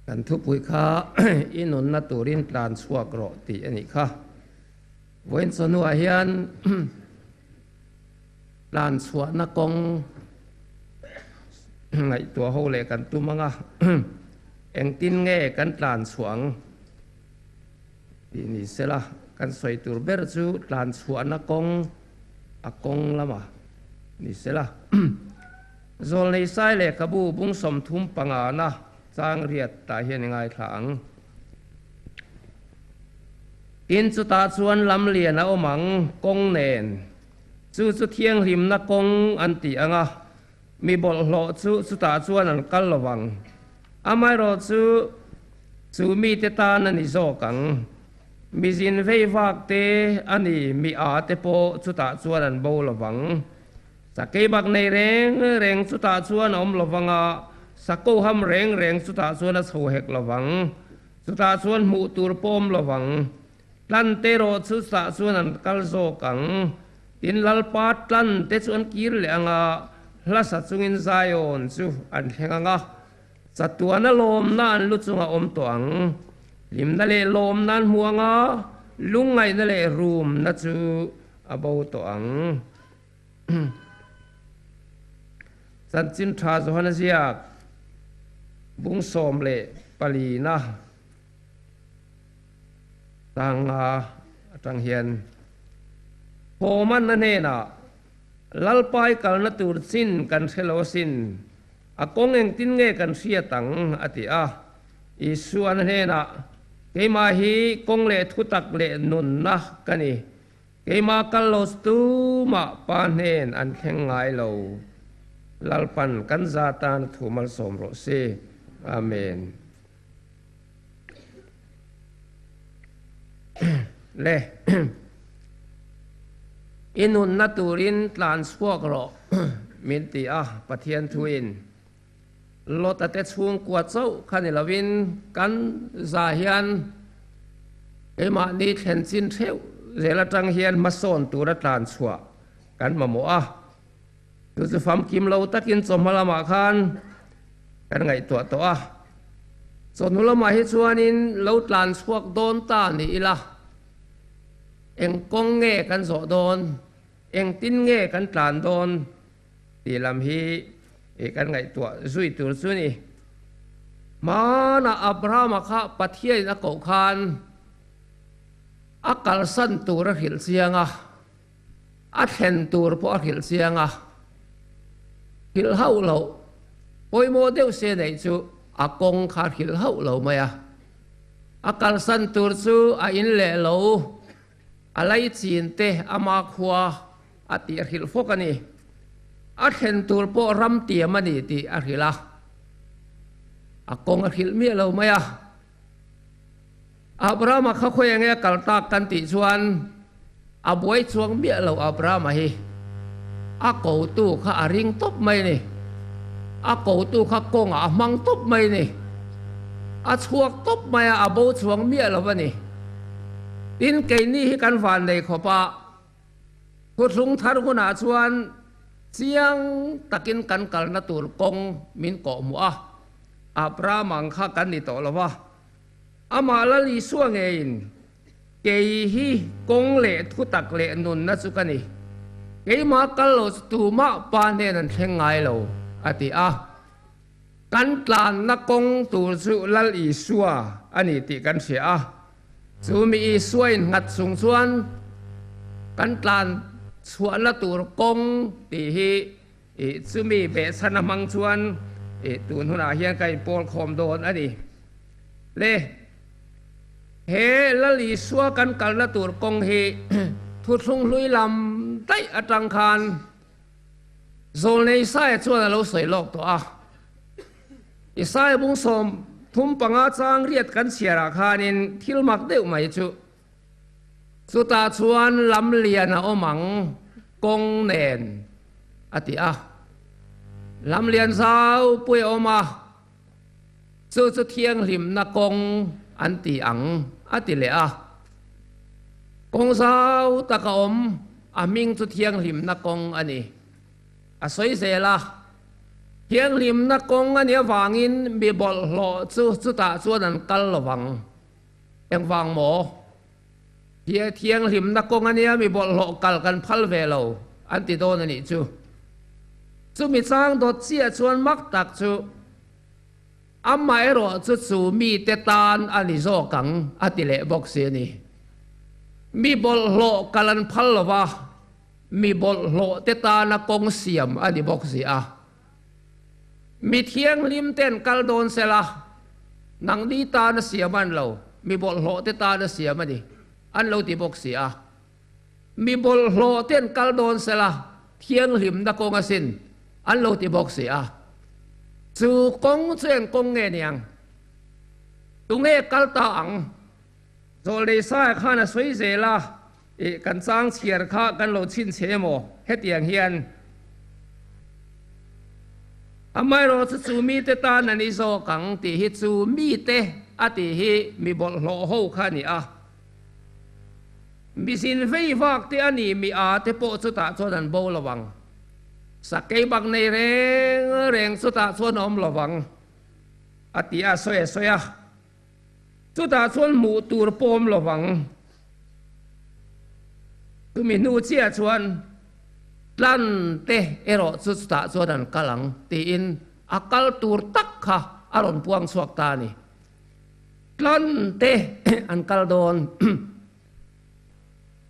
Kan thupui kha i nunna turin tlan chhuak rawh tih a nih kha. Vawiin chawhnuah hian tlan chhuahna kawng ngaihtuah ho leh kan tum ang a, engtin nge kan tlan chhuah ang tih ni sela, kan sawi tur ber chu tlan chhuahna kawng a kawng lama ni sela. Zawlnei sai lehkhabu bung 35 na chang riat tah hian i ngaithla ang. Tin, chutah chuan lam lian a awm ang, kawng nen. Chu chu thianghlimna kawng an ti ang a, mi bawlhhlawh chu chutah chuan an kal lo vang. Amaherawh chu, chu mite tan a ni zawk ang. Mi zin vei vak te a ni, mi a te pawh chutah chuan an bo lo vang. Sakei bak nei reng reng chutah chuan a awm lo vang a, sako ham reng reng chutah chuan a chho hek lo vang. Chutah chuan hmuh tur pawh awm lo vang. Tlan te erawh chu chutah chuan an kal zawk ang. Tin, Lalpa tlan te chu an kir leh ang a, hlasa chungin Zion chu an thleng ang a, chatuana lawmna an lu chungah awm tawh ang. Hlimna leh lawmna an hmu ang a, lungngaihna leh rumna chu a bo tawh ang. Chanchin tha Johana ziak bung 14 na tanga atang hian Thawman a hnenah Lalpai kalna tur chin kan hre lo asin, a kawng engtin nge kan hriat ang? a ti a. Isuan a hnenah, Keimah hi kawng leh thutak leh nunna ka ni. Keimah kal lo tumah pa hnen an thleng ngai lo. Lalpan kan za tan a thu malsawm rawh se. Amen. Le i nunna turin tlan chhuak rawh min ti a Pathian thuin. Lota te chhungkua chauh kha ni lovin kan za hian keimahni thlen chin theuh zel atang hian hmasawn tura tlan chhuah kan mamawh a. Chu chu famkim lo takin chawhma lamah khan kan ngaihtuah tawh a. Chawhnu lamah hi chuanin lo tlan chhuak dawn ta ni ila eng kawng nge kan zawh dawn, engtin nge kan tlan dawn Tih lam hi kan ngaihtuah zui tur chu ni. Hmanah Abrahama kha Pathianin a koh khan a kalsan tur a hrilh chiang a, a thlen tur pawh a hrilh chiang a. Hrilh hauh loh pawimawh deuh se neih chu a kawng kha hrilh hauh lo mai a. A kalsan tur chu a in leh lo. A laichin te ama khua a tih a hrilh fawk a ni. A thlen tur pawh ram tiam a ni tih a hrilh a. A kawng a hrilh miah lo mai a. Abrahama kha khawi enge a kal tak kan tih chuan a buai chuang miah lo Abrahama hi. A kotu kha a ring tawp mai a ni. A kotu kha kawngah a hmang tawp mai a ni. A chhuak tawp mai a, a bo chuang miah lo a ni. Tin, keini hi kan van nei khawp a, Thuthlung thar hunah chuan chiang takin kan kalna tur kawng min kawhhmuh a, Abraham ang kha kan ni tawh lo va. Amah Lal Isua ngeiin, Kei hi kawng leh thutak leh nunna chu ka ni. Keimah kal lo chu tumah Pa hnen an thleng ngai lo, a ti a. Kan tlanna kawng tur chu Lal Isua a ni tih kan hria a, chu mi Isua innghat chung chuan kan tlan chhuahna tur kawng tih hi chumi behchhan a hmang chuan tun hunah hian ka inpawl khawm dawn a ni. Le, he Lal Isua kan kalna tur kawng hi thuthlung hlui lam daih atang khan Zawlnei Isaia chuan a lo sawi lawk tawh a. Isaia bung 35 chang riat kan chhiarah khanin thil mak deuh mai chu chutah chuan lam lian a awm ang kawng nen a ti a. Lam lian zau pui a awm a, chu chu thianghlimna kawng an ti ang a ti leh a. Kawng zau tak a awm, a hming chu thianghlimna kawng a ni. A sawi zel a. Thianghlimna kawng a nih avangin mi bawlhhlawh chu chutah chuan an kal lo vang. Engvang maw? Thianghlimna kawng a nia mi bawlhhlawh kal kan phal ve lo an ti dawn a nih chu. Chumi chang dawt chiah chuan mak tak chu Amaherawh chu chu mite tan a ni zawk ang a ti leh bawk si a ni. Mi bawlhhlawh kal an phal lo va, mi bawlhhlawh te tana kawng siam a ni bawk si a. Mi thianghlim ten kal dawn se la, nangni tana siam an lo, mi bawlhhlawh te tana siam a ni an lo ti bawk si a. Mi bawlhhlawh ten kal dawn se la, thianghlimna kawng asin an lo ti bawk si a. Chu kawng chu eng kawng nge niang? Tunge kal ta ang? Zawlnei Saia khan a sawi zel a, Ih, kan chang chhiar kha kan lo chhinchhe emaw hetiang hian. Amaherawhchu chu mite tan a ni zawk ang tih hi chu mite a tih hi mi bawlhhlawh ho kha a ni a. Mi zin vei vak te a ni mi a te pawh chutah chuan an bo lo vang. Sakei bak nei reng reng chutah chuan a awm lo vang a ti a sawi a sawi a. Chutah chuan hmuh tur pawh awm lo vang. Chumi hnu chiah chuan tlan te erawh chu chutah chuan an kal ang tiin a kal tur tak kha a rawn puang chhuak ta a ni. Tlan te an kal dawn.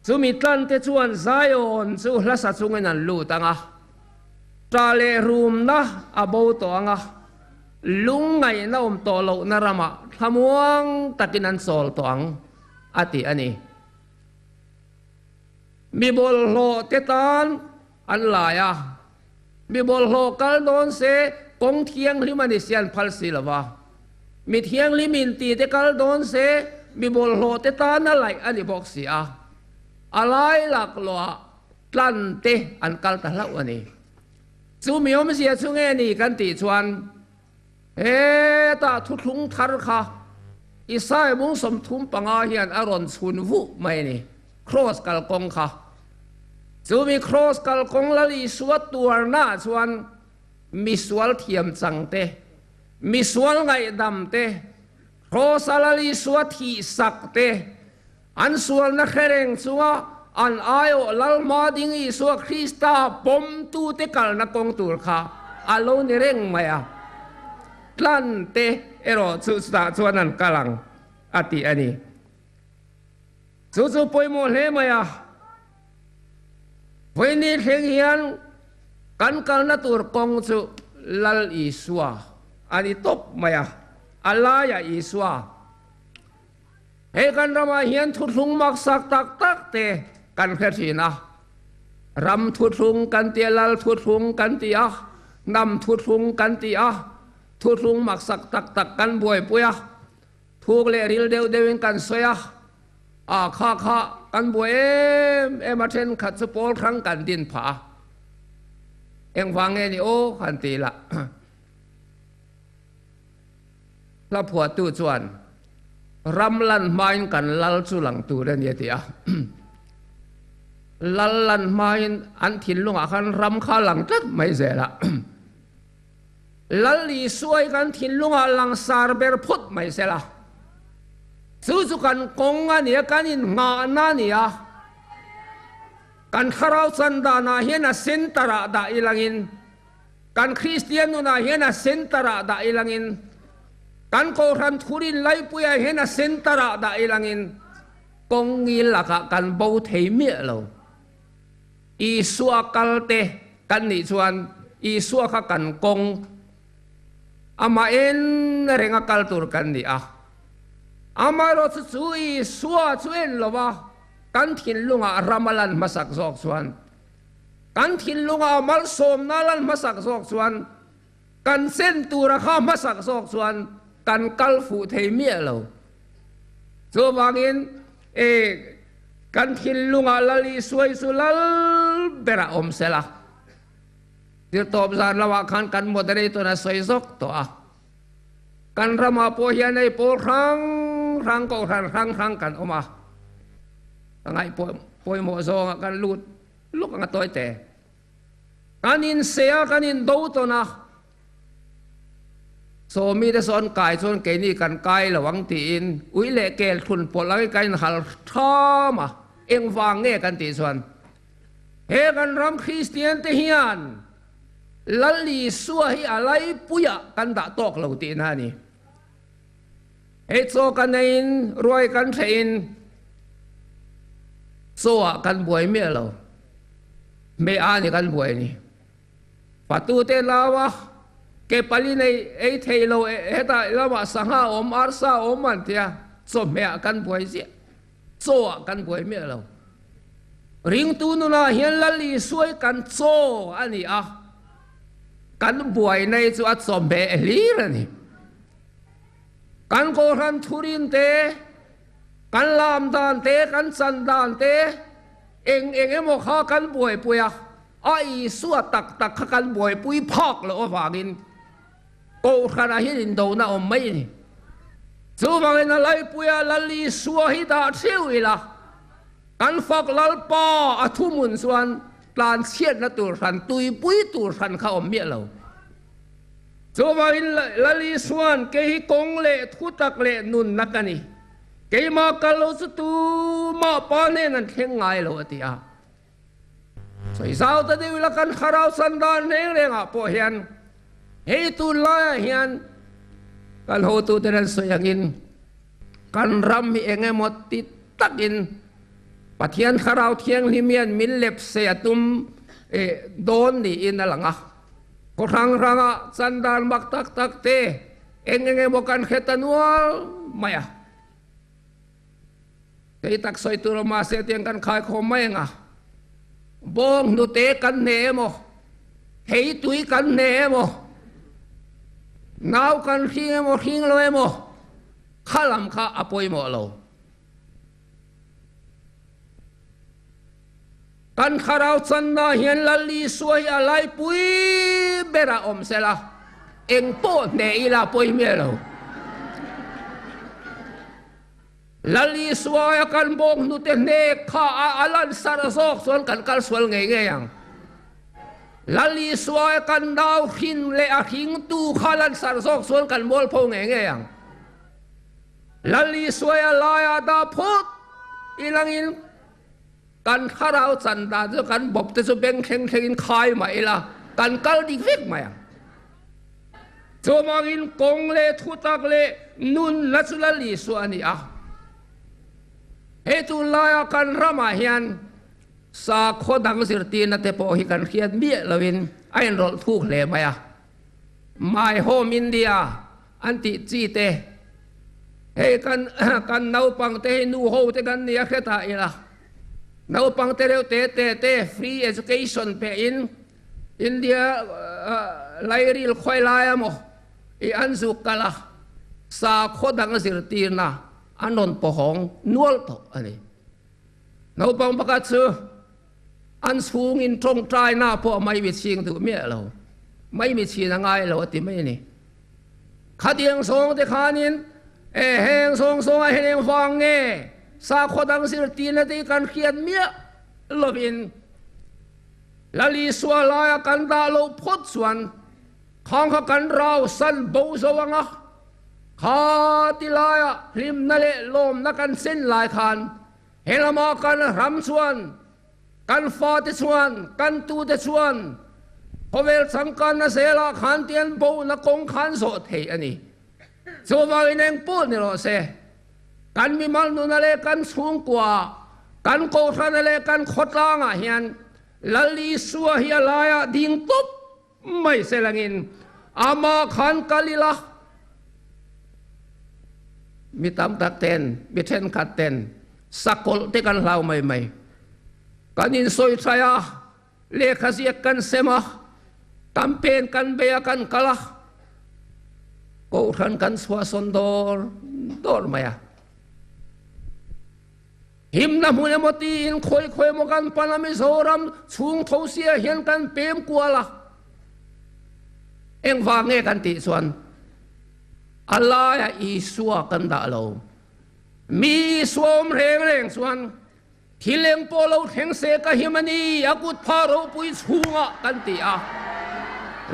Chumi tlan te chuan Zion chu hlasa chungin an lut ang a, ṭah leh rumna a bo tawh ang a, lungngaihna awm tawh lohna ramah thlamuang takin an chawl tawh ang, a ti a ni. Mi bawlhhlawh te tan an lai a, mi bawlhhlawh kal dawn se kawng thianghlim a ni si an phal si lo va, mi thianghlim inti te kal dawn se mi bawlhhlawh te tan a laih a ni bawk si a, a lai laklawh ah tlan te an kal ta hlauh a ni. Chu mi awmzia chu nge ni kan tih chuan hetah thuthlung thar kha Isaiah bung 35 hian a rawn chhun vuh mai a ni. Kraws kalkawng kha. Chumi kraws kalkawng Lal Isua tuarnaah chuan misual thiam chang te, misual ngaihdam te, kraws a Lal Isua thihsak te, an sualna hre reng chunga an aiawh Lal hma ding Isua Krista pawmtute kalna kawng tur kha a lo ni reng mai a. Tlan te erawh chu chutah chuan an kal ang a ti a ni. Chu chu pawimawh hle mai a, vawiini thleng hian kan kalna tur kawng chu Lal Isua a ni tawp mai a, a laiah Isua. Hei kan ramah hian thuthlung maksak tak tak te kan hre thin a, ram thuthlung kan ti a, Lal thuthlung kan ti a, hnam thuthlung kan ti a, thuthlung maksak tak tak kan buaipui a, Thuk leh ril deuh deuhin kan sawi a, a kha kha kan buai em em a thenkhat chu pawl hrang kan din phah a, engvang nge ni aw han ti lah. Hla phuahtu chuan ram lan hmain kan lal chu lang tur a ni a ti a, lal lan hmain an thinlungah khan ram kha lang tlat mai zel a. Lal Isua hi kan thinlungah langsar ber phut mai se la, chu chu kan kawng a nia, kan innghahna a ni a, kan thlarau chan danah hian a centre-ah dah ilangin, kan Kristian nunah hian a centre-ah dah ilangin, kan Kohhran thurin laipuiah hian a centre-ah dah ilangin, kawng ngil lakah kan bo thei miah lo. Isua kalte kan nih chuan Isua kha kan kawng amah en renga kal tur kan ni a. Amaherawhchu chu Isua chu en lo va, kan thinlungah ram a lan hmasak zawk chuan, kan thinlungah malsawmna a lan hmasak zawk chuan, kan chen tura kha hmasak zawk chuan kan kal fuh thei miah lo. Chuvangin e kan thinlungah Lal Isua hi chu lal berah awm se la. Tirtawp zan lamah khan kan moderator a sawi zawk tawh a. Kan ramah pawh hian hei pawl hrang hrang kohhran hrang hrang kan awm a. Ka ngaih pawimawh zawngah kan lut luk ang a tawi te. Kan insei a, kan indo tawn a. Sawmi te sawn kai chuan keini kan kai lo ang tiin ui leh kel thlun pawlh angin kan inhal ṭham a, engvang nge kan tih chuan he kan ram Kristian te hian Lal Isua hi a laipuiah kan dah tawk lo tihna a ni. Hei chaw kan eiin ruai kan thleihin chaw ah kan buai miah lo, hmeh ah ni kan buai ni. Fatute laua ke pali nei ei thei lo hetah lamah sangha awm arsa awm an tia chawhmeh ah kan buai ziah, chaw ah kan buai miah lo. Ringtu nunah hian Lal Isuai kan chaw a ni a, kan buai nei chu a chawhmeh hlir a ni. Kan Kohhran thurin te, kan lam dan te, kan chan dan te, eng eng emaw kha kan buaipui a, a Isua tak tak kha kan buaipui phak loh avangin Kohhranah hian indona awm mai a ni. Chuvangin a laipuia Lal Isua hi dah theuh ila, kan fak Lalpa a thuhmun chuan tlanchhiatna tur hran, tuipui tur hran kha awm miah lo. Chuvangin Lal Isua'n kei hi kawng leh thutak leh nunna ka ni, keimah kal lo chu tumah Pa hnen an thleng ngai lo a ti a. Sawi zau ta deuh ila kan thlarau san dan reng rengah pawh hian hei tunlaiah hian kan hotute an sawi angin kan ram hi eng emaw ti takin Pathian thlarau thianghlim hian min lepse a tum dawn niin a lang a. Khaw hrang hranga chan dan mak tak tak te eng eng emaw kan hre ta nual mai a. Kei tak sawi tur awm mahse tiang kan khai khawm mai ang a. Bawng hnute kan hne emaw, thei tui kan hne emaw, nau kan hring emaw hring lo emaw kha lam kha a pawimawh lo. Kan thlarau channa hian Lal Isua hi a laipui berah awm sela, eng pawh hneh ila pawi miah lo. Lal Isua a kan bawk hnute hnek kha a a lansar zawk chuan kan kal sual ngei ngei ang. Lal Isua a kan nau hrin leh a hringtu kha lansar zawk chuan kan mualpho ngei ngei ang. Lal Isua a laiah dah phut ilangin Kan thlarau chan dan chu kan bawp te chu beng thleng thlengin khai mah ila kan kal dik vek mai ang. Chuvangin kawng leh thutak leh nun la chu Lal Isua a ni a. Hei tunlaia kan ramah hian sakhaw dang zirtirna te pawh hi kan hriat miah loin a inrawlh thuk hle mai a. My Home India an tih chi te, hei kan kan naupang te hi nu ho te kan nia hre ta ila, naupang te reuh te te te free education pe in India lairil khawi lai a maw i an zuk kal a, sakhaw dang zirtirna an rawn pawhawng nual tawh a ni. Naupang pakhat chu An chhungin tawngtaina pawh mai mi chhing duh miah lo, mai mi chhin a ngai lo a ti mai a ni. Khatiang zawng te khanin e heng zawng zawngah hian eng vang nge sakhaw dang zirtirna te hi kan hriat miah lovin Lal Isua laia kan dah loh phawt chuan khang kha kan rau san bo zo ang a, kha ti laia hlimna leh lawmna kan chen lai khan He lama kan ram chuan, kan fate chuan, kan tute chuan khawvel changkanna zelah khan tian bohna kawng khan zawh theih a ni. Chuvangin eng pawh ni rawh se, kan mimal nuna leh kan chhungkua, kan kohhrana leh kan khawtlangah hian Lal Isua hi a laiah ding tawp mai se langin amah khan kal ila, mi tam tak ten, mi thenkhat ten sakawlh te kan hlau mai mai. Kan insawi thlai a, lehkha ziak kan sem a, campaign kan bei a, kan kal a, kohhran kan chhuahsawn dawr dawr mai a. Himna hmun emaw tiin khawi khawi emaw kan pan a, Mizoram chhung tho sia hian kan pem kual a, engvang nge kan tih chuan a laiah Isua kan dah lo. Mi Isua awm reng reng chuan thil eng pawh lo thleng se ka him a ni, a kut phah ropui chhungah kan ti a,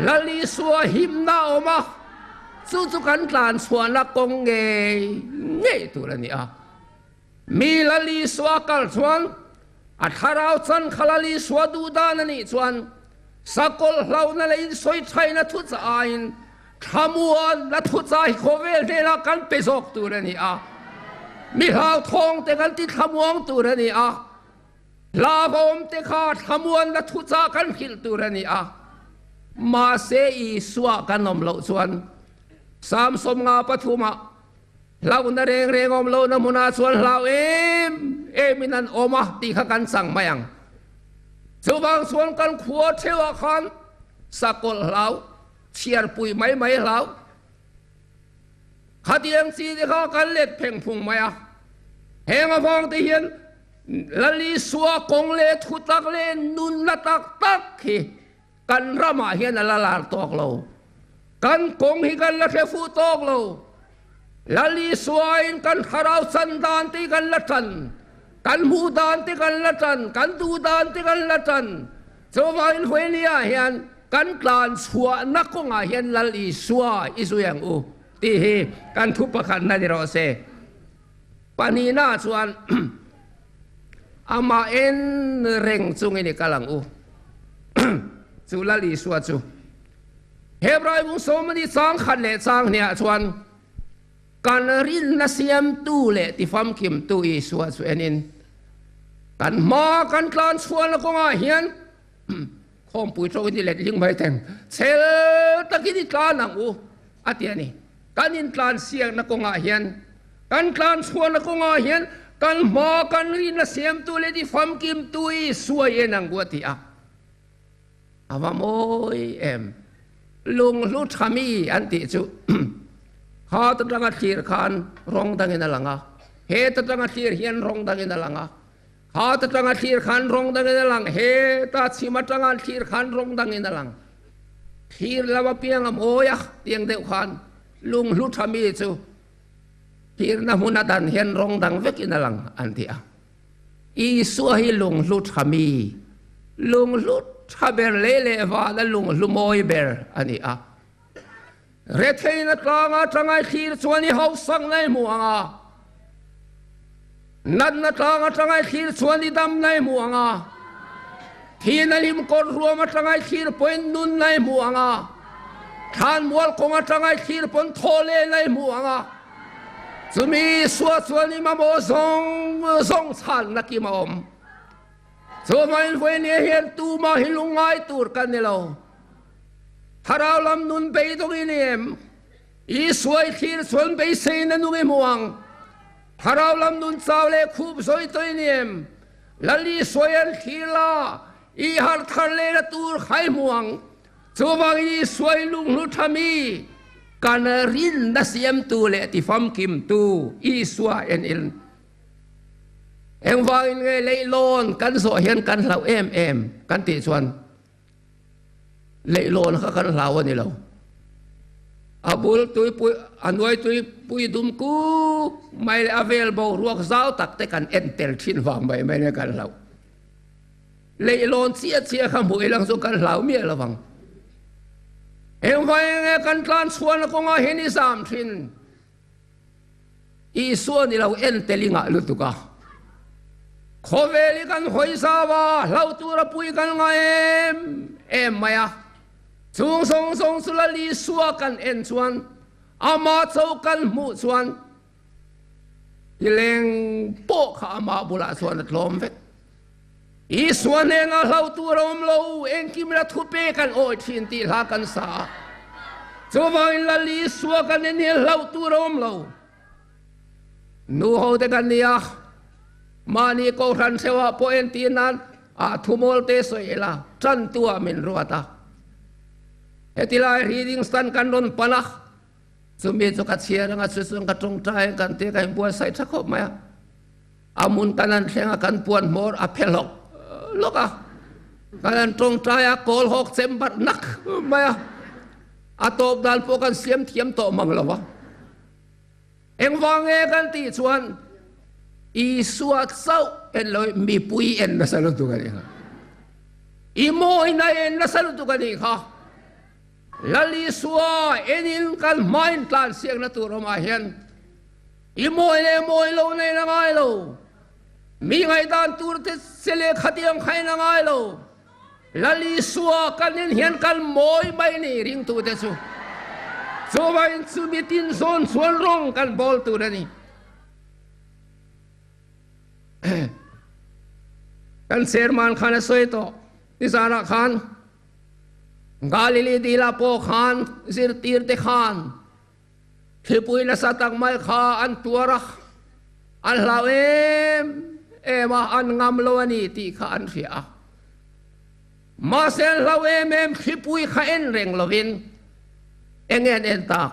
Lal Isua himna a awm a. Chu chu kan tlan chhuahna kawng ngei ngei tur a ni a. Mi Lal Isua kal chuan a thlarau chan kha Lal Isua duh dan a nih chuan sakawlh hlauhna leh insawi thaina thuchah aiin thlamuanna thuchah hi khawvel hnenah kan pe zawk tur a ni a. Mi hlauthawngte kan ti thlamuang tur a ni a. Hlauhawmte kha thlamuanna thuchah kan hrilh tur a ni a. Mahse Isua kan awm loh chuan Psalm 53ah Hlauhna reng reng awm lohna hmunah chuan hlau em emin an awm a tih kha kan chang mai ang. Chuvang chuan kan khua theuhah khan sakawlh hlau, chhiarpui mai mai hlau, khatiang chi te kha kan let pheng phung mai a. Heng avang te hian Lal Isua kawng leh thutak leh nunna tak tak hi Kan ramah hian a la lar tawk lo. Kan kawng hi kan la hre fuh tawk lo. Lal Isuain kan thlarau chan dan te hi kan la tan, kan hmuh dan te kan la tan, kan duh dan te kan la tan. Chuvangin Huainia hian kan tlan chhuahna kawngah hian Lal Isua i zui ang u tih hi kan thu pakhatna ni rawh se. Pahnihna chuan amah en reng chungin i kal ang u. Chu Lal Isua chu Hebrai bung sawmani chang khat leh chang hniah chuan kan rinna siamtu leh tifamkimtu Isua chu enin kan hma kan tlan chhuahna kawngah hian khawmpui tawkin i let ling mai theng chhel takin i tlan ang u a ti a ni. Kan intlan siakna kawngah hian, kan tlan chhuahna kawngah hian kan hma kan rinna siamtu leh ti famkimtu i suai en ang u a ti a. A va mawi em! Lunghlu tha mi an tih chu kha ta tanga thlir khan rawng dangin a lang a, he ta tanga thlir hian rawng dangin a lang a, kha ta tanga thlir khan rawng dangin a lang, he ta chhim atanga thlir khan rawng dangin a lang. Thlir lo apiang a mawi a, tiang deuh khan lunghlu tha mi chu thirna hmun a dan hian rawng dang vekin a lang an ti a. Isua hi lunghlu tha mi, lunghlu tha ber lei leh vana lunghlu mawi ber a ni a. Retheina tlanga tangai thlir chuan i hausak nai hmu ang a, natna tlanga tangai thlir chuan i dam nai hmu ang a, thihna hlim kawr ruam atangai thlir pawhin nun nai hmu ang a, thlanmual kawng atangai thlir pawn thaw leh nai hmu ang a, chumi Isua chuan i mamawh zawng zawng chhanna kim a awm. Chuvangin vawinia hian tumah hi lungngai tur kan ni lo. Thlarau lam nun beidawng i ni em? Isua i thlir chuan beiseina nung i hmu ang. Thlarau lam nun chau leh khup zawi tawh i ni em? Lal Isua i an thlir la, i harh thar lehna tur kha i hmu ang. Chuvangin Isua i lunghlu tha mi, kan rinna siamtu leh tifamkimtu Isua en il. Engvangin nge leihlawn kan zawh hian kan hlauh em em kan tih chuan leihlawn kha kan hlau a ni lo. A bul tuipui, a hnuai tuipui dum kuk mai leh a vel boruak zau tak te kan en tel thin vang mai mai nge kan hlauh. Leihlawn chiah chiah kha hmuh ilang chu kan hlau miah lo vang. Engvangin nge kan tlan chhuahna kawngah hian i zam thin? Isua ni lo en tel i ngah lutuk a. Khawvel hi kan hawi zau a, hlauh tur a pui kan ngah em em mai a. Chung zawng zawng chu Lal Isua kan en chuan, amah cho kan hmuh chuan i leng pawh kha amah bulah chuan a tlawm vek. Isua hnenah hlauh tur a awm lo, engkim la thupe kan awih thin tih hla kan sa a. Chuvangin Lal Isua kan en hian hlauh tur a awm lo. Nu ho te kan ni a, mahni kohhran hreuhah pawh entir nan ah thumawl te sawi ila tantu ah min ruat a. Heti lai reading stand kan rawn pan a, chumi chu ka chhiar anga chu chuan ka tawngtai ang kan tia ka inbuatsaih tha khawp mai a. A hmun kan han thleng a, kan puan hmawr a phe hlawk hlawk a, kan han tawngtai a, kawl hawk chem barh nak mai a, a tawp dan pawh kan siam thiam tawh mang lo a. Engvang nge kan tih chuan Isua chauh en lo mipui en nasa lutuk a nih kha. I mawina en nasa lutuk a nih kha. Lal Isua enin kan hmain tlansiakna tur awmah hian i mawi leh mawi lo na in a ngai lo. Mi ngaihdan tur te che leh khatiang kha in a ngai lo. Lal Isua kan en hian kan mawi mai ni ringtute chu. Chuvangin chumi tin zawn chuan rawng kan bawl tur a ni. Kan chairman khan a sawi tawh nizanah khan Galili dila pawh khan zirtirte khan thlipui nasa tak mai kha an tuar a, an hlau em em a, an ngam lo a ni tih kha an hria a. Mahse an hlau em em thlipui kha en reng lovin eng nge an en tak?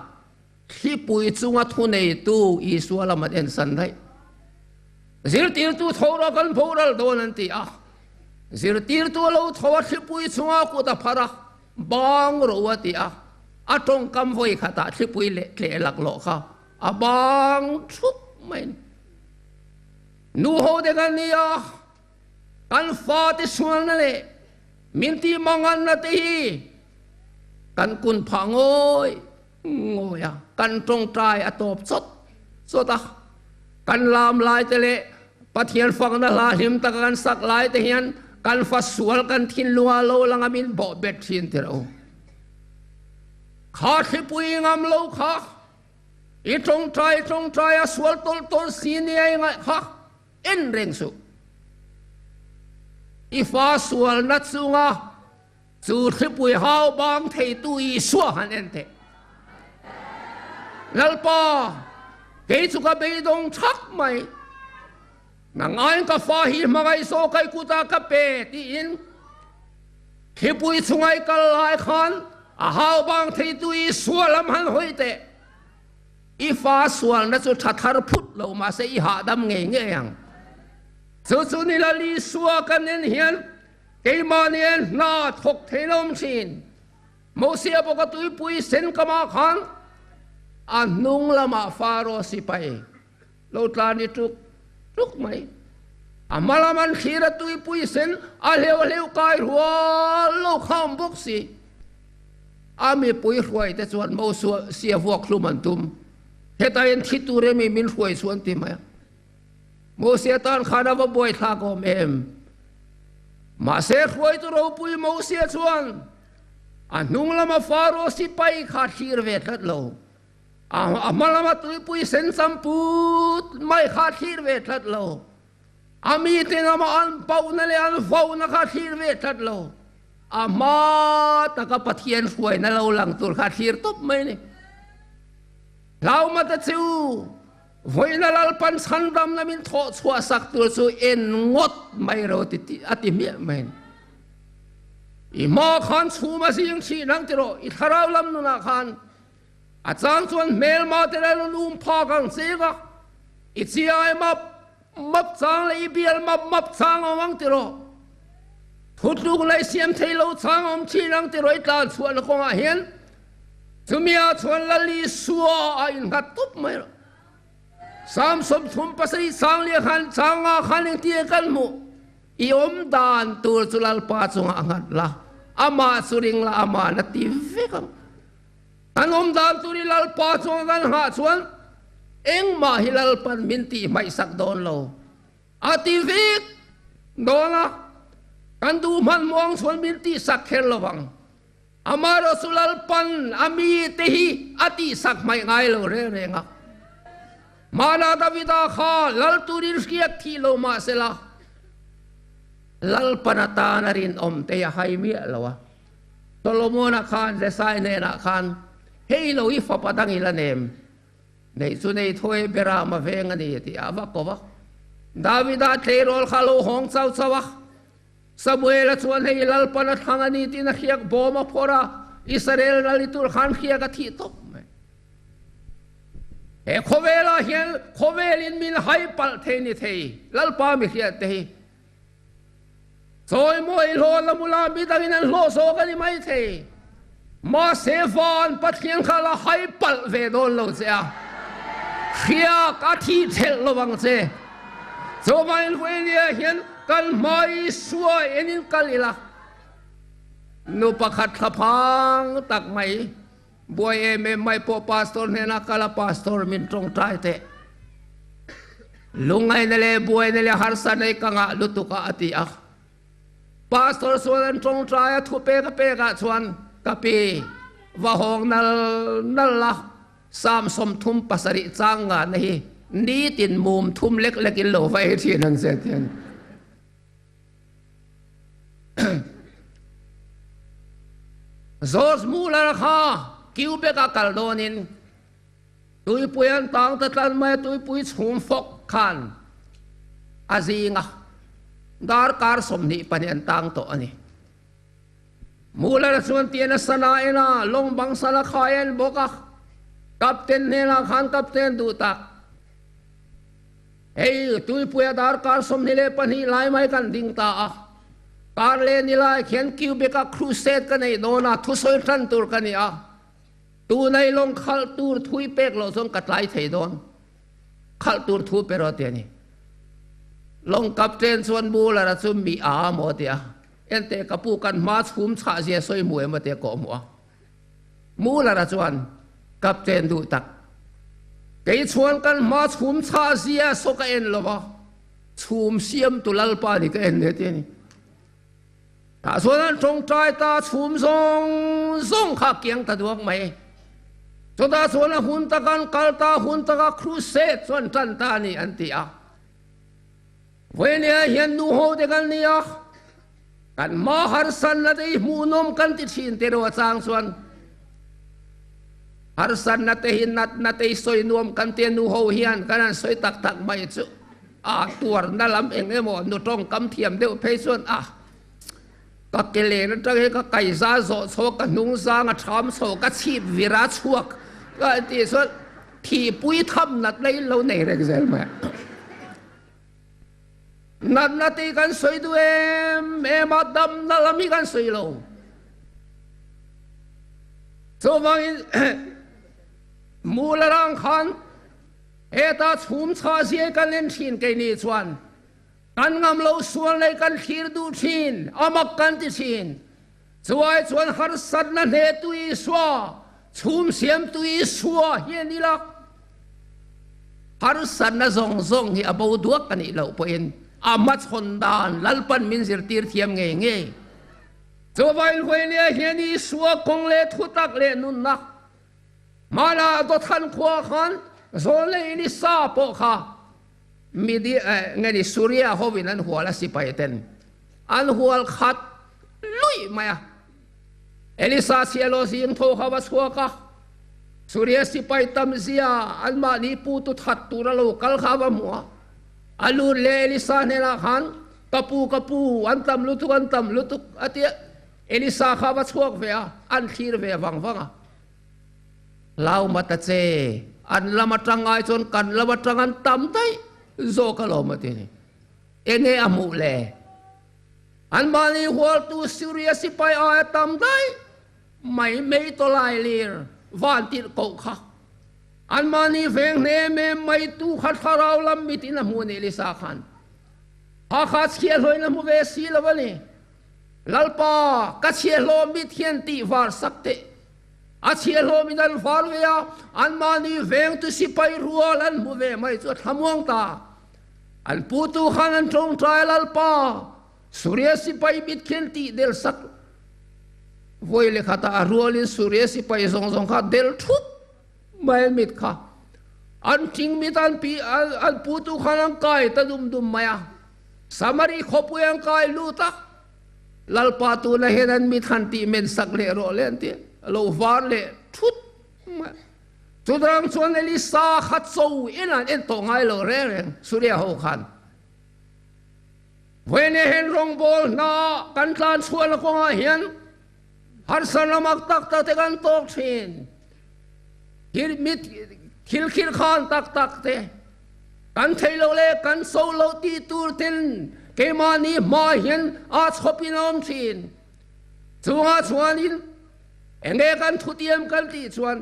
Thlipui chunga thuneitu Isua lam an ensan daih. Zirtirtu tho rawh kan boral dawn an ti a. Zirtirtu a lo tho a thlipui chunga kut a phar a, bang ro a ti a. A tawngkam vawi khatah thlipui leh tleh laklawh kha a bang thup mai a ni. Nu ho te kan ni a, kan fate sualna leh min tih manganna te hi kan kun phah ngawi Ngawi a, kan tawngtai a tawp chawt chawt a, kan lam lai te leh Pathian fakna hla hlim taka kan sak lai te hian kan fa sual kan thinlunga lo lang a min bawh bet thin tir u. Kha thlipui ngam lo kha i tawngtai tawngtai a sual tawlh tawlh si nia i ngaih kha en reng suh. I fa sualna chunga Chu thlipui hau bang theitu Isua han en teh. Lalpa, kei chu ka beidawng thak mai. Nang aiin ka fa hi hmangaih zawk a i kutah ka pe, tiin thlipui chunga i kal lai khan a hau bang theitu Isua lam han hawi teh. I fa sualna chu tha thar phut lo mahse i hahdam ngei ngei ang. Chu chu ni Lal Isua kan en hian Keimah nen hna thawk thei lo awm thin. Mosia bawka tuipui sen kamah khan a hnung lamah Faro sipai lo tlan i tuk tuk mai. A hma lam an thlir a tuipui sen a hleuh hleuh kai rual lo kha awm bawk si. A mipui hruai te chuan Mosia vuak hlum an tum. Heta hian thi tur emi min hruai chu an ti mai a. Mosia tan khan a va buaithlak awm em? Mahse hruaitu ropui Mosia chuan a hnung lama Faro sipai kha thlir ve tlat lo. A hma lama tuipui sen cham put mai kha thlir ve tlat lo. A mite lama an pauhna leh an vauna kha thlir ve tlat lo. A hma taka Pathian hruaina lo lang tur kha thlir tawp mai a ni. Hlaumata chu Vawiina Lalpan chhandamna min thawh chhuah sak tur chu en ngawt mai ro ti tih a ti hmiah mai a ni. I hma khan chhum a zing thin ang tiraw, i thlarau lam nunah khan a chang chuan hmelma te lal an um phak ang cheng a, i chiai map map chang leh i bial map map chang awm ang tiraw, thutluk leh siam thei lo chang awm thin ang tiraw i tlan chhuahna kawngah hian Chumia chuan Lal Isua a innghat tup mai lo. Sam 37 sang leh khan changa khan engtin kan hmuh? I awm dan tur chu Lalpa chungah a nghat la, amah chu ring la, amah na ti vek ang. Kan awm dan tur i Lalpa chunga kan nghah chuan engmah hi Lalpan min tih hmaihsak dawn lo. A ti vek dawn a, kan duh hmanhmawh ang chuan min tihsak kher lo vang. Amaherawhchu Lalpan a mite hi a tihsak hmaih ngai lo reng reng a. Hmana Davida kha lal turin hriat thih lo mah sela, Lalpan atan a rinawm te a hai miah lo a. Solomona khan Jesai hnenah khan, Hei lo i fapa dang i la nem, neih chu nei thawi Beram a veng a ni, tih a va ko va. Davida tleirawl kha a lo hawng chau chau a. Samuela chuan hei Lalpan a thlang a ni tiin a hriak bawm a phawrh a, Israel ral i tur khan hriak a thih tawp mai. He khawvelah hian khawvelin min hai palh thei ni thei Lalpa mi hriat te hi chawimawi hlawh la mula midangin an hlawh zawk a ni mai thei. Mahse van Pathian kha la hai palh ve dawn lo che a, hriak a thih thelh lo vang che. Chuvangin Vawinia hian kan hma Isua enin kal ila. Nu pakhat thlaphang tak mai, buai em em mai pawh pastor hnenah kal a, pastor min tawngtai teh. Lungngaihna leh buaina leh harsa nei ka ngah lutuk a a ti a. Pastor chuan an tawngtai a, thu pek a pekah chuan ka pi va hawng nal nal la, Psalm 37 chang ngahna hi nitin mum thum lek lekin lo va ei thin ang che ti a ni. George Muller kha Quebec a kal dawnin tuipui an tang ta tlan mai a, tuipui chhum fawk khan a zing a, darkar 22 an tang tawh a ni. Muller chuan tian a sana en a, lawng bang sana kha a en bawk a, Captain hnenah khan Captain duh tak. Hei, tuipuia darkar 22 lai mai kan ding ta a, kar leh ni lai khian Quebec-a crusade ka neih dawn a, thusawi tan tur ka ni a, tunai lawng khalh tur thui pek loh chuan ka tlai thei dawn, khalh tur thu pe rawh ti a ni. Lawng captain chuan Muller-a chu mi a maw ti a, Enteh ka pu kan hma chhum chhah zia sawi hmu em a ti a kawh hmuh a. Muller-a chuan, Captain duh tak, kei chuan kan hma chhum chhah zia saw ka en lo va, chhum siamtu Lalpa ni ka en ve ti a ni. Tah chuan an tawngtai ta chhum zawng zawng kha a kiang ta duak mai. Chutah chuan a hun taka an kal ta, hun taka crusade chuan tan ta a ni an ti a. Vawinia hian nu ho te kan ni a, kan hma harsanna te hi hmuhnawm kan ti thin te ro a chang chuan harsanna te hi natna te hi sawi nuam kan tia nu ho hian kan han sawi tak tak mai chu a tuarna lam eng emaw nu tawngkam thiam deuh phei chuan a ka ke len atang hi ka kaiza zawh chho ka hnung zang a tham chho ka chhip vir a chhuak ka tih chuan thihpui tham natna in lo nei reng zel mai a. Natna tih kan sawi duh em em a, damna lam hi kan sawi lo. Chuvangin Mula rang khan heta chhum chhah zia kan en thin keini chuan kan ngam lo sual nei kan thlir duh thin, a mak kan ti thin. Chuai chuan harsatna hnehtu Isua, chhum siamtu Isua hi a ni la. Harsatna zawng zawng hi a bo duak a nih loh pawhin a hmachhawn dan Lalpan min zirtir thiam ngei ngei. Chuvangin Huailia hian Isua kawng leh thutak leh nunna hmanah Dothan khua khan zawl leh Elisa pawh kha Midi nge ni Suria hovin an hual a sipai ten an hual khat luih mai a. Elisa sialaw zing tho kha va chhuak a, Suria sipai tam zia anmahni putu that tur a lo kal kha va hmu a. A lut leh Elisa hnenah khan, Ka pu, ka pu, an tam lutuk, an tam lutuk, a ti a. Elisa kha va chhuak ve a, an thlir ve vang vang a. Hlau mat a che, an lam atang ai chuan kan lam atang an tam daih zawk alawm, a ti a ni. Enge a hmuh le? Anmahni hualtu Syria sipai aia tam daih mai mei tawlai lir van tirh koh kha anmahni veng hnem em mai tu kha thlarau lam mitin a hmu a ni Elisa khan Hakha chhiahhlawin a hmu ve si lo a ni. Lalpa, ka chhiahhlawh mit hian tih var sak teh. A chhiahhlawh mit an var ve a, anmahni vengtu sipai rual an hmu ve mai chu a thlamuang ta. An putu khan an tawngtai Lalpa, Suria sipai mit khian tih del sak vawi leh khatah a rualin Suria sipai zawng zawng kha del thup mai an mit kha an thing mit an pi an putu khan an kai ta dum dum mai a, Samari khawpui an kai lut a, Lalpa tuna hian an mit han tih men sak leh rawh le an ti a lo var leh thut mai. Chutang chuan Elisa kha cho in an en tawh ngai lo reng reng Suria ho khan. Vawiin hian rawngbawl hna kan tlan chhuahna kawngah hian harsa lamak tak tak te kan tawk thin. Thil mit thil khirh khan tak tak te kan thei lo leh kan so lo tih tur ten keimahni hma hian a chhawpin a awm thin. Chungah chuanin Enge kan thutiam kan tih chuan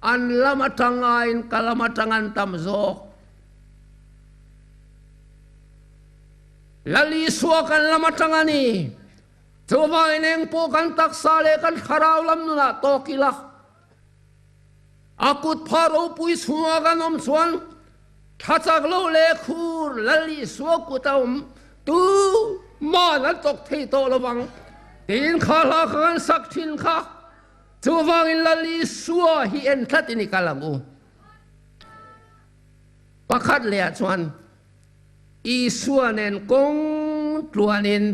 an lam atang aiin ka lam atang an tam zawk. Lal Isua kan lam atang a ni. Chuvangin eng pawh kan taksa leh kan thlarau lam nunah tawk ila, a kut phah ropui chhunga kan awm chuan thla chak lo leh khur Lal Isua kut a awm tu man an tawk thei tawh lo vang tiin kha hla kha kan sak thin kha. Chuvangin Lal Isua hi en tlatin i kal ang u. Pakhat lehah chuan Isua nen kawng tluanin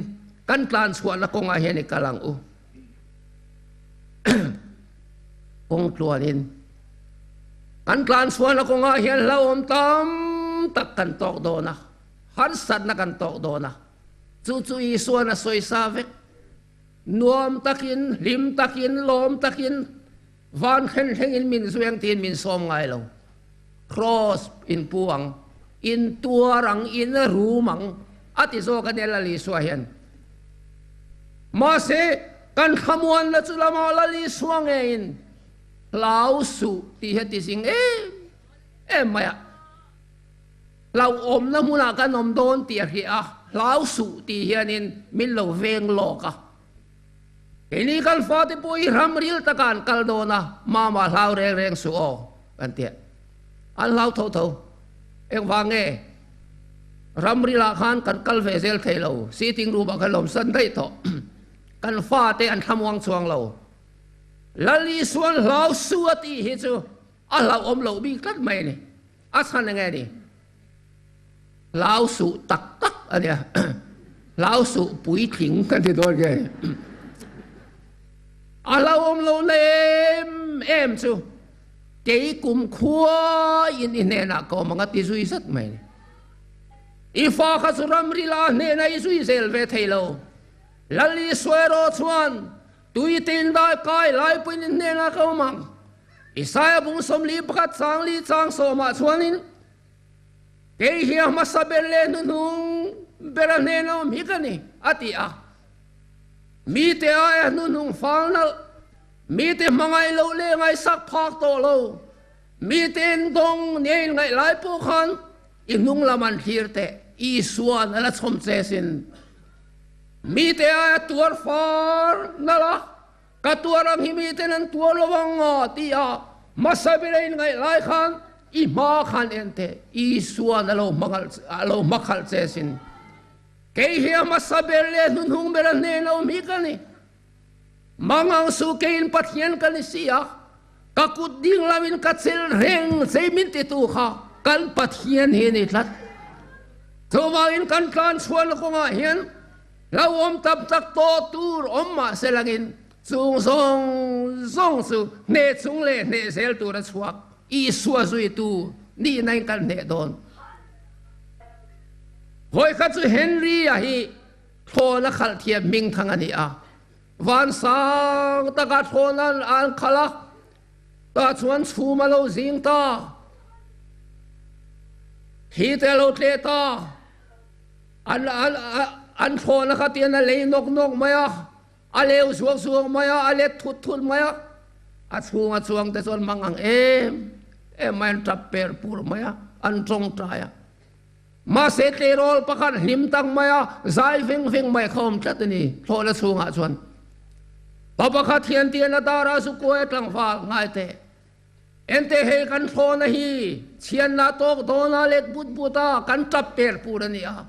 kan tlan chhuahna kawngah hian i kal ang u. Kawng tluanin kan tlan chhuahna kawngah hian hlauhawm tam tak kan tawk dawn a, harsatna kan tawk dawn a. Chu chu Isuan a sawisa vek. Nuam takin, hlim takin, lawm takin, van thlen thlengin min zueng tiin min sawm ngai lo. Kraws in pu ang, in tuar ang, in rum ang, a ti zawk a nia Lal Isua hian. Mahse, kan thlamuanna chu lamah Lal Isua ngeiin hlau suh tih hi a ti zing em em mai a. Hlauhawmna hmunah kan awm dawn tih a hria a, hlau suh tih hianin min lo veng lawk a. Keini kan fate pawh hi ram ril takah an kal dawn a, mama hlau reng reng suh aw kan ti a. An hlau tho tho. Engvang nge? Ram rilah khan kan kal ve zel thei lo, sitting room ah kan lawm san daih tawh. Kan fate an thlamuang chuang lo. Lal Isuan hlau suh a tih hi chu a hlauhawm loh bik tlat mai a ni. A chhan enge ni? Hlau suh tak tak a nia. Hlau suh puitling kan ti dawn nge. A hlauhawm lo na em em chu kei kum khua in i hnenah ka awm ang a ti zui zat mai ni. I fa kha chu ramri la hnenah i zui zel ve thei lo. Lal Isua erawh chuan tui tin dai kai lai pawhin i hnenah ka awm ang. Isaia bung 41 chang li chang sawmah chuanin, Kei hi a hmasa ber leh hnuhnung bera hnen a awm hi ka ni, a ti a. Mite aia hnuhnung fal nalh, mite hmangaih loh leh ngaihsak phak tawh lo, mite endawng nia inngaih lai pawh khan i hnung lam an thlir teh, Isua'n a la chhawm che sin. Mite aia tuar far nalh a, Ka tuar ang hi miten an tuar lo ang a ti a, hmasa ber a inngaih lai khan i hma khan en teh, Isua'n a lo a lo hmakhalh che sin. Kei hi a hmasa ber leh hnuhnung ber a hnen a awm hi ka ni. Mangang suh keiin Pathian ka ni si a, ka kut ding lovin ka chelh reng che min titu kha kan Pathian hi a ni tlat. Chuvangin kan tlan chhuahna kawngah hian Hlauhawm tam tak tawh tur awm mah se langin chung zawng zawng chu hneh chung leh hneh zel tur a chhuak. Isua zuitu nihna in kan hneh dawn. Vawikhat chu Henry-a hi thlawna khalh thiam hmingthang a ni a. Vansang taka thlawna an khalh a, tah chuan chhum a lo zing ta. Thli te a lo tleh ta. An an an thlawhna kha tian a lei nawk nawk mai a, a leu zuak zuak mai a, a let thut thut mai a, a chhunga chuang te chuan mang ang em em mai an tap per pur mai a, an tawngtai a. Mahse tleirawl pakhat hlim tak mai a, zai veng veng mai kha awm tlat a ni thlawhna chhungah chuan. Pa pakhat hian tian a darah zu kuai a tlangval ngai teh. Ente hei kan thlawhna hi chhianna tawk dawna let but but a kan tap per pur a ni a,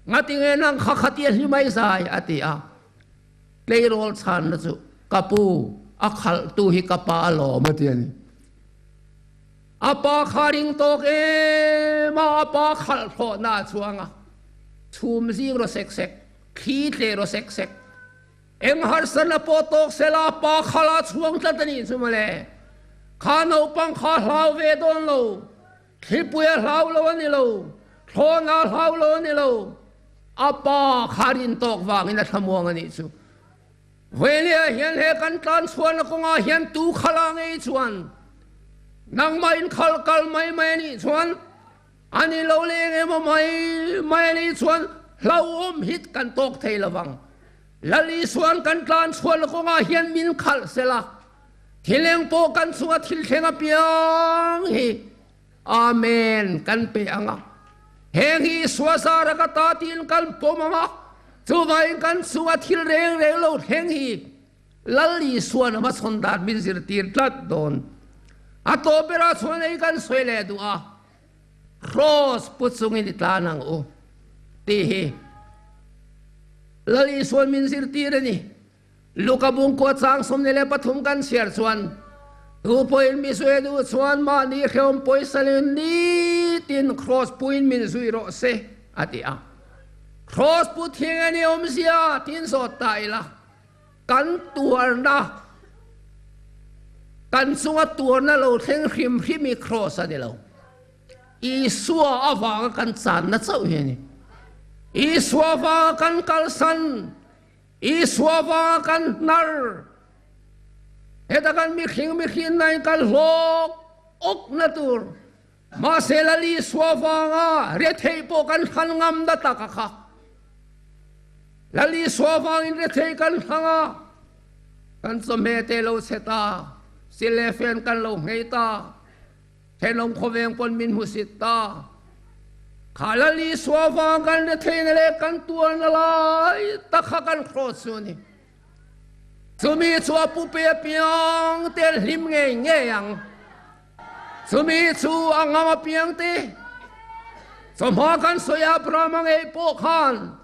ngatinge nang kha khatia hli mai zai a ti a. Tleirawl chhanna chu ka pu a khalhtu hi ka pa alawm a ti a ni. A pa kha ring tawk em a, a pa khalh thlawhna a chuang a, chhum zing raw sek sek, thli tle raw sek sek, Eng harsatna pawh tawk sela pa khala chhuang tlat a nih chu mawle. Kha naupang kha hlau ve dawn lo, thlipui a hlau lo a ni lo, thlawna a hlau lo a ni lo, a pa kha rin tawk vangin a thlamuang a nih chu. Vawinia hian he kan tlan chhuahna kawngah hian tu khala ngei chuan nangmah in khal kal mai mai a nih chuan A ni lo leh eng emaw mai mai a nih chuan hlauhawm hit kan tawk thei lo vang. Lal Isua'n kan tlan chhuahna kawngah hian min khalh sela, thil eng pawh kan chunga thil thleng apiang hi Amen kan pe ang a. Heng hi Isua zara ka ta tiin kan pawm ang a. Chuvangin kan chunga thil reng reng lo thleng hi Lal Isuan a hmachhawn dan min zirtir tlat dawn. A tawp berah chuan ei kan sawi leh duh a, Kraws pu chungin i tlan ang u tih hi Lal Isuan min zirtir a ni. Luka bungkua chang 23 kan chhiar chuan, Tu pawhin mi zui a duh chuan mahni hrehawm pawisa leh nitin kraws puin min zui rawh se, a ti a. Kraws pu thing a ni awmzia tiin zawt ta ila, kan tuarna, kan chunga tuarna lo thleng hrim hrim hi kraws a ni lo. Isua avanga kan channa chauh hi a ni. Isua avanga kan kalsan. Isua vanga kan hnar, heta kan mihring mihrinna in kan hlawk awkna tur, mahse Lal Isua vanga retheih pawh kan hlan ngamna tak a kha. Lal Isua vangin retheih kan hlang a, kan chawhmeh te lo chhe ta, sil leh fen kan lo nghei ta, Thenawm khawveng pawn min hmusit ta. Kha Lal Isua vang kan retheihna leh kan tuarna lai tak kha kan hrawt chu a ni. Chumi chu a pu pe apiang te an hlim ngei ngei ang. Chumi chu a ngam apiang te. Chawhma kan sawi Abrahama ngei pawh khan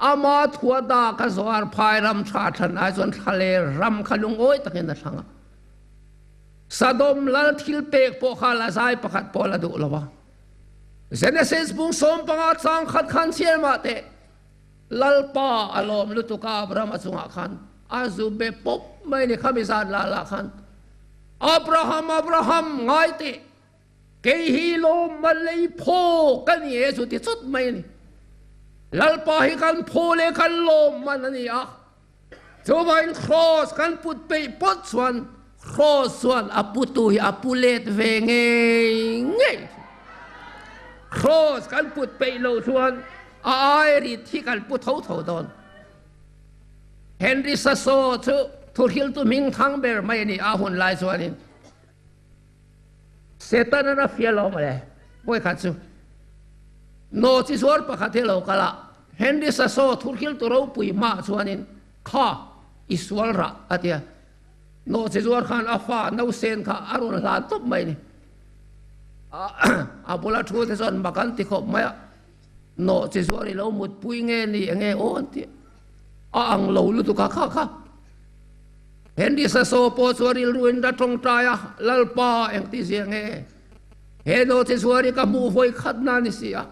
ama thua da ka zuar phai ram tha thlan ai chuan thlaler ram kha lungawi takin a thlang a. Sodom lal thil pek pawh kha la zai pakhat pawh la duh lo a. Genesis bung 15 chang khat khan chhiar mah teh, Lalpa a lawm lutuk a Abraham a chungah khan a zu be pawp mai ni khami zan la la khan Abraham Abraham ngai teh Kei hi lawm a lei phaw ka ni e chu ti chawt mai a ni. Lalpa hi kan phaw leh kan lawm man a ni a. Chuvangin Kraws kan put peih pawt chuan Kraws chuan a putu hi a pu let ve ngei ngei thin. Kraws kan put peih loh chuan a ai rit hi kan pu tho tho dawn. Henry Sasaw chu thuhriltu hming thang ber mai a ni a hun lai chuanin. Satan a fiah lo mawle. Vawi khat chu Naw chi zuar pakhat hi a lo kal a, Henry Sasaw thurhil tu ropui hmaah chuanin kha i sual rah a ti a. Naw chi zuar khan a fa nausen kha a rawn hlan tawp mai a ni. A bula thu te chuan mak an ti khawp mai a, Naw chi zuar i lo mutpui nge ni enge aw an ti a. A ang lo lutuk a kha kha. Henry Sasaw pawh chu a rilruin a tawngtai a, Lalpa, engti zia nge? He naute zuar hi ka hmuh vawi khat na ni si a,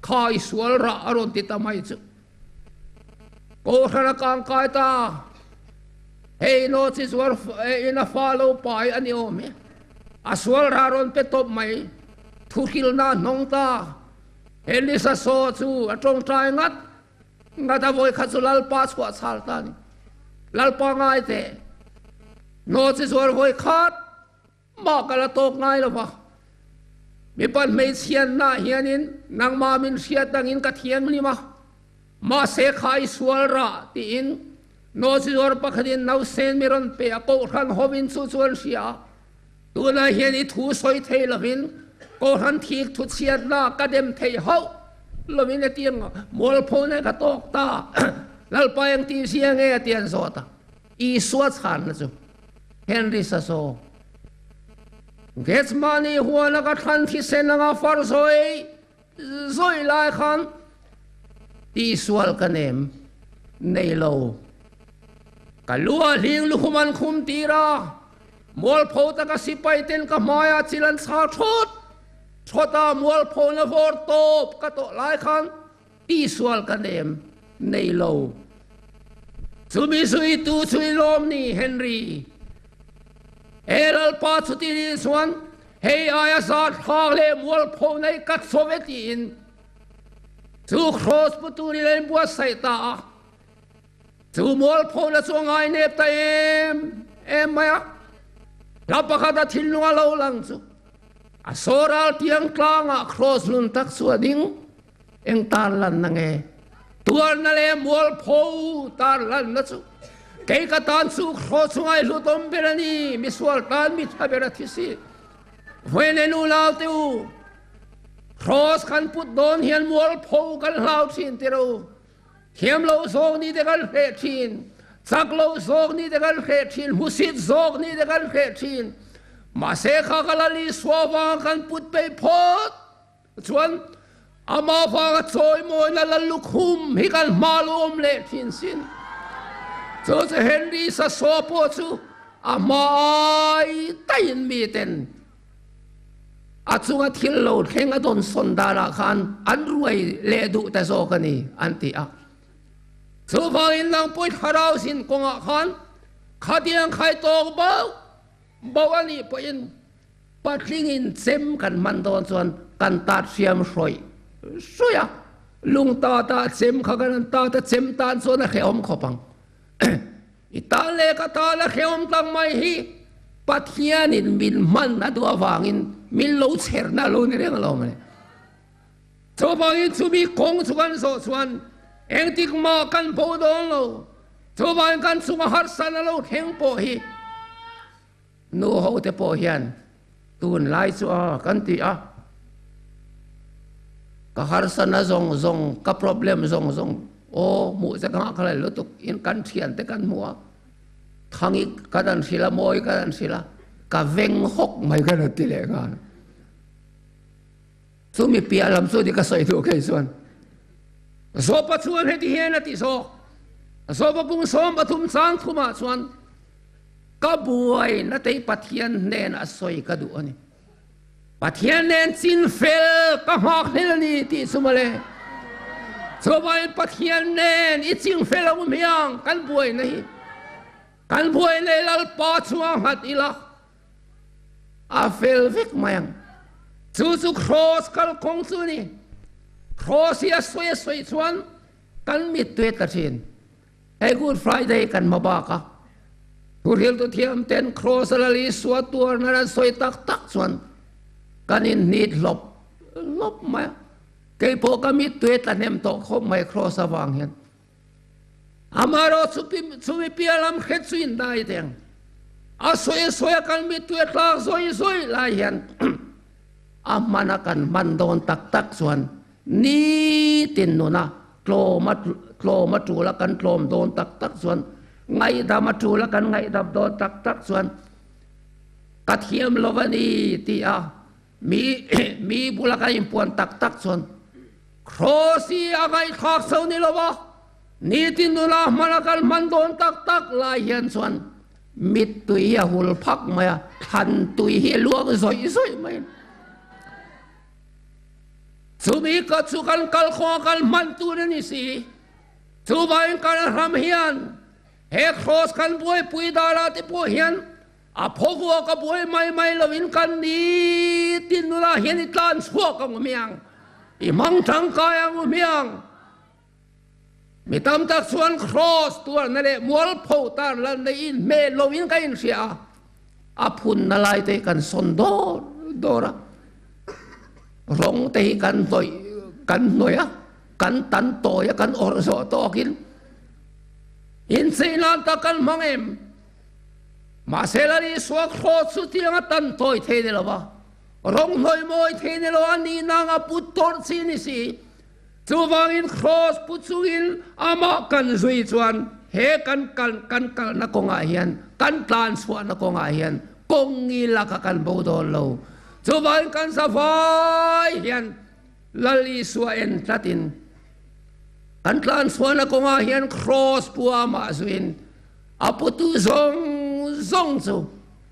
kha i sual rah a rawn ti ta mai chu. Kohhran a kangkai ta, hei naute zuar in a fa lo pai a ni awm hi, a sual rah a rawn pe tawp mai, thuhrilna a hnawng ta. Henry Sasaw chu a tawngtai ngat. Ngata vawi khat chu Lalpa chhuah chhal ta a ni. Lalpa ngai teh. Naw chi zuar vawi khat mah ka la tawk ngai lo va. Mipa hmeichhiatna hianin nangmah min hriat angin ka thianghlim a, mahse kha i sual rah tiin naw chi zuar pakhatin nausen mi rawn pe a, kohhran hovin chu chu an hria a. Tunah hian i thu sawi thei lovin Kohhran thik thu chhiatna ka dem thei hauh lovin a ti ang a, mualpho nen ka tawk ta, Lalpa eng tih zia nge a ti an zawt a, Isua chhanna chu Henry Sasaw Gethsemane huana ka thlan thisen anga far zawi zawi lai khan tihsual ka nem nei lo. Ka lu a hling lukhum an khum tir a, mualpho taka sipai ten ka hmaiah chil an chhar thawt thawt a, mualpho na vawr tawp ka tawh lai khan tihsual ka nem nei lo. Chumi zuitu chu i lawm ni, Henry? He Lalpa chuti nih chuan hei aia zat hrang leh mualpho nei ka chawm e tiin chu kraws pu turin a inbuatsaih ta a. Chu mualphona chu a ngainep ta em em mai a, hla pakhat a thinlung a lo lang chu a saw ral tiang tlangah kraws nun tak chu a ding. Eng tarlanna nge? Tuarna leh mualpho tarlanna chu kei ka tan chu kraws chu ngaihhlutawm ber a ni, misual tan mi tha ber a thi si. Vawiin nu naute u, kraws kan put dawn hian mualpho kan hlau thin tiro. Thiam lo zawk nih te kan hreh thin, chak lo zawk nih te kan hreh thin, hmusit zawk nih te kan hreh thin. Mahse kha ka Lal Isua vanga kan put peih phawt chuan amah vanga chawimawina Lal lukhum hi kan hma lo awm leh thin sin. Chu chu Henry Sasaw pawh chu a hma ai taiin miten A chunga thil lo thleng a dawn sawn danah khan an ruai leh duh ta zawk a ni, an ti a. Chuvangin nangpui thlarau zin kawngah khan khatiang khai tawk bauh bauh a nih pawhin patlingin chem kan hman dawn chuan kan tat hriam hrawih hrawih a, lung tata chem kha kan han tat a, chem tan chuan a hrehawm khawp ang. I tan leh ka tan a hrehawm tlang mai hi Pathianin min hman a duh avangin min lo chherna a lo ni reng alawm a ni. Chuvangin chumi kawng chu kan zawh chuan engtik mah kan bo dawn lo. Chuvangin kan chunga harsatna lo thleng pawh hi nu ho te pawh hian tunlai chu a kan ti a, ka harsatna zawng zawng, ka problem zawng zawng aw hmuh che ka nghah khalai lutuk in kan thian te kan hmu a, Thangi ka dan hrilh a, Mawi ka dan hrilh a, ka veng hawk mai ka la ti leh nghal. Chumi piah lam chu ni ka sawi duh kei chuan. Zawpa chuan heti hian a ti zawk, Zawpa bung 13 chang thumah chuan, Ka buai na tei Pathian hnen a sawi ka duh a ni. Pathian nen chin fel ka nghak hlel a ni tih chu mawle. Chuvangin Pathian nen i ching fel ang hmiang kan buaina hi. Kan buaina hi Lalpa chunga nghat ila a fel vek mai ang. Chu chu Kraws kalkawng chu a ni. Kraws hi a sawi a sawi chuan kan mittui a tla thin. Hei Good Friday kan hma bak a, thuhriltu thiam ten Kraws a Lal Isua tuarna an sawi tak tak chuan kan inhnit hlawp hlawp mai a. Kei pawh ka mittui tla hnem tawh khawp mai Kraws avang hian. Amaherawh chu chumi piah lam hret chu indai teh ang. A sawi a sawi a kan mittui a tlak zawi zawi lai hian a hmana kan hman dawn tak tak chuan Nitin nuna tlawm a tlawm a tul a kan tlawm dawn tak tak chuan ngaihdam a tul a kan ngaihdam dawn tak tak chuan ka thiam lo a ni tih a mi mi bula kan inpuan tak tak chuan Kraws hi a ngaihthlak so ni lo a, nitin nuna hmana kan hman dawn tak tak lai hian chuan mittui hi a hul phak mai a, thlan tui hi a luang zawih zawih mai a ni. Chumi ka chu kan kal khaw a kal hman tur a ni si. Chuvangin kan ram hian he kraws kan buaipui dara te pawh hian a phawvuak a buai mai mai loin kan ni tin nula hian i tlan chhuak ang u hmiang, i hmang tangkai ang u hmiang. Mi tam tak chuan kraws tuarna leh mualpho tarlanna inhmeh loin ka inhria a, a phunna lai te hi kan sawn dawr dawr a, rawng te hi kan hnawih kan hnawih a, kan tan tawi a, kan awrh zawh tawkin inchei nan tak kan hmang em? Mahse Lal Isua kraws chu tianga tan tawi thei ni lo va, rawng hnawih mawi thei ni lo a, nihna anga put tawrh chi ni si. Chuvangin Kraws pu chungin amah kan zui chuan he kan kal kan kalna kawngah hian kan tlan chhuahna kawngah hian kawng ngil laka kan bo dawn lo. Chuvangin kan zavai hian Lal Isua en tlatin kan tlan chhuahna kawngah hian Kraws pu amah zuiin a putu zawng zawng chu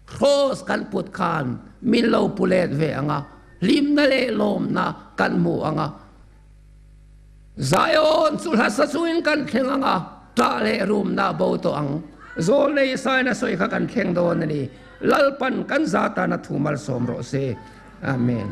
Kraws kan put khan min lo pu let ve ang a, hlimna leh lawmna kan hmu ang a. Zion chu hlasa chungin kan thleng ang a, ṭah leh rumna a bo tawh ang. Zawlnei Isaia sawi kha kan thleng dawn a ni. Lalpan kan za tana thu malsawm rawh se. Amen.